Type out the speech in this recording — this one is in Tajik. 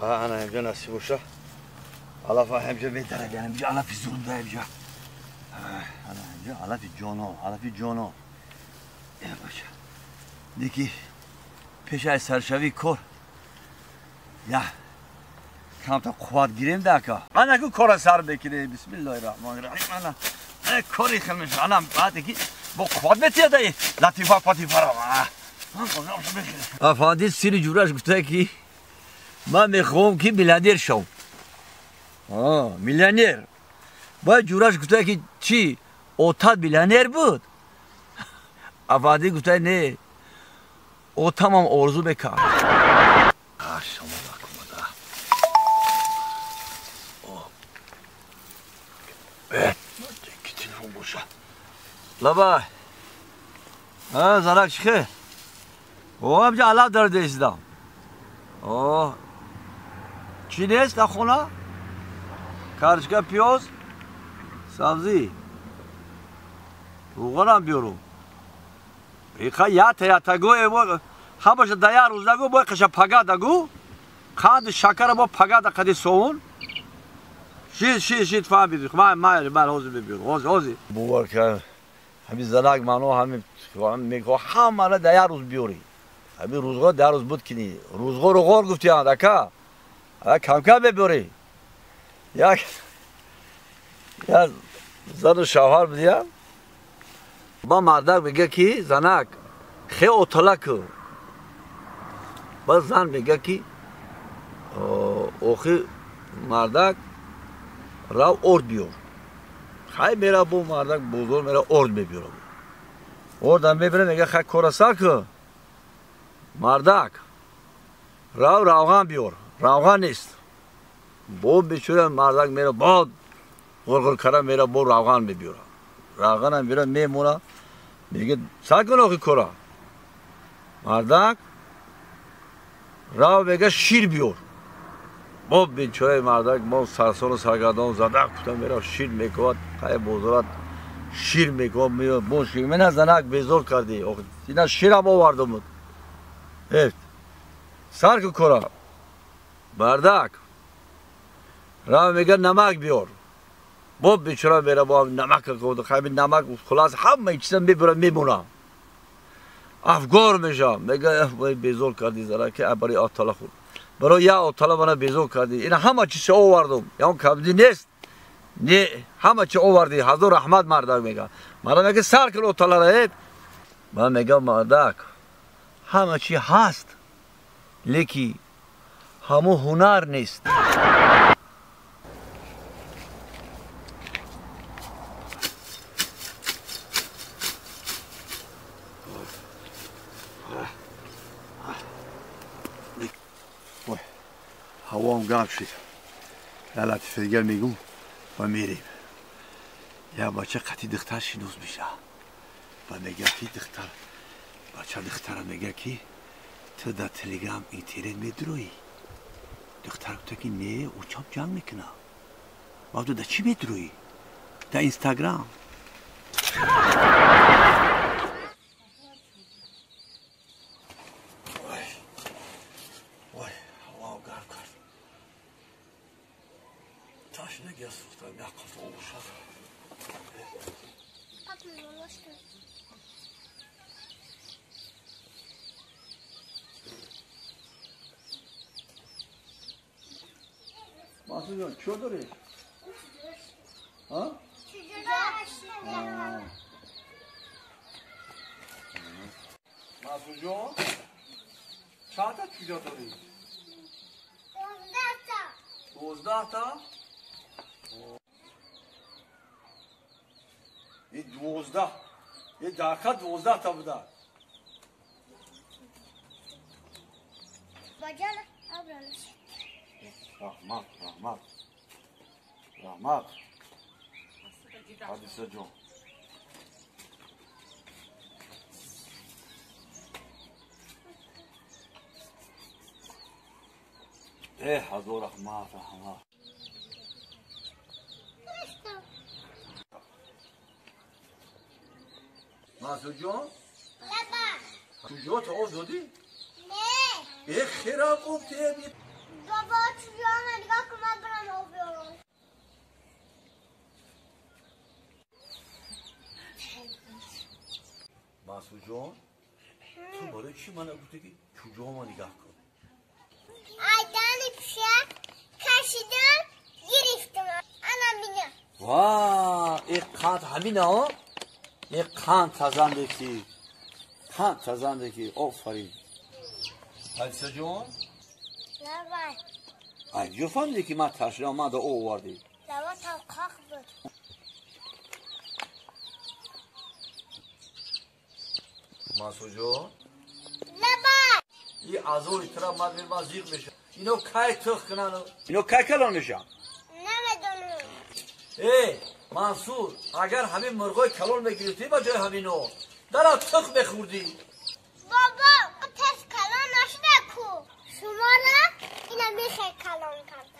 Ана ҳамҷа насиб боша. Алафа ҳамҷа медарад, ҳамҷа алафи зурда ҳамҷа. Ана ҳамҷа алафи ҷоно, алафи ҷоно. Бача. Дики пеш аз саршавии кор я камта қувват гирем дака. Ана ку кора сар мекунем. Бисмиллоҳи раҳмони раҳим. Ана кори хел мешава. Ана баъд ки бо қувват метиҳад латифа патифаро. Афанди сири ҷураш гуфта ки ман мехоҳам ки миллионер шавам. Миллионер. Бояд ҷураш гуфта ки чӣ отат миллионер буд? Афанди гуфта не, отамам орзу мекард. Телефон боша. Лабай. Занак чӣ хел? Ҳамҷа алаф дар дестидам. Чӣ нест дар хона? Карчка, пиёз, сабзӣ. Рӯғанам биёрум. Иқа ята ятагӯ ҳамаша да як рӯз нагӯ, бояд қаша пага дагӯ. Қанди шакара бо пага да қади совун. Шид, шид, шид, фаҳмидӣ. Ман ҳозир мебиёрам. Ҳозир, ҳозир. Бовар кар. Ҳамин занак мано ҳамин мегӯ ҳамаро да як рӯз биёрӣ. Ҳамин рӯзғор да як рӯз буд кинӣ. Рӯзғору ғор гуфтиянд, ака. Камкам мебиёрӣ. Як зану шавҳар будиям. Ба мардак мега ки занак хе отала ку. Ба зан мега ки охи мардак рав орд биёр. Хай мера бо мардак бозор мера орд мебиёрам. Ордам мебира мега хай кора сар ку. Мардак рав равған биёр. Равған нест. Бо бечора мардак мера бод ғурғур кара мера бо равған мебиёра. Равғанам мебиёра мемона. Мега сар кун охи кора. Мардак рав мега шир биёр. Бо бечораи мардак мо сарсону саргардон зада кутам мера шир мекувад, қай бозорат шир мекувад, меёд бо шир. Мена занак безор кардӣ. Ина ширам овардум. Сар ку кора. Мардак рав мега намак биёр. Бо бечора мера бо намак кувад, қай намак хулас ҳамаи чиза мебура мемона. Афгор мешавам. Мега безор кардӣ занак ки барои отала худ. Барои як отала мана безор кардӣ. Ина ҳама чиз овардум. Ягон камдӣ нест. Не, ҳама чи овардӣ. Ҳазор раҳмат мардак мега. Мардак мега сар кун оталара. Ман мегам мардак ҳама чи ҳаст, леки ҳамо ҳунар нест. Ҳавоам гарм шид. Я латифа дигар мегӯм ва мерем. Як бача қатъи духтар шинос меша ва мега ки духтар бача духтара мега ки ту дар телеграм интернет медуроӣ. Духтар гуфта ки не, очам ҷанг мекуна. Ва ту дар чӣ медуроӣ? Дар инстаграм. Масуд ҷон, чӣ дорӣ? Масуд ҷон, чанд та чӯҷа дорӣ? 12 та. 12 та? И 12. И дақа 12 та буда. Баҷана абранаш. Раҳмат, раҳмат. Раҳмат. Ҳадиса ҷон. Ҳазор раҳмат, раҳмат. Масуд ҷон? Лаба. Куҷо то об додӣ? Не. Хирам об теби. بابا چوجه نگاه کن من برم آب بیارم. منصور جان تو برای چی من گفتی که چوجه ما نگاه کن؟ ایدن پیشه کشیدم گرفتم انا میگم. وا این قند همینه ها؟ این قند تزنده کی؟ قند تزنده کی؟ آفرین. حدیثه جان؟ لبای. ای جو فهمیدی که من تشریح من دا او آوردی؟ لبا تا بود. منصور جان؟ لبای. این عزوری ترا من میرم زیغ میشه. اینو کی تخ کنن؟ اینو کی کلان میشن؟ نمیدونم. ای منصور اگر همین مرغای کلان میگرفتی با جای همینو درا تخ بخوردی. بابا تف کلان نشده کو شما را اینا میخوای کلان کرده.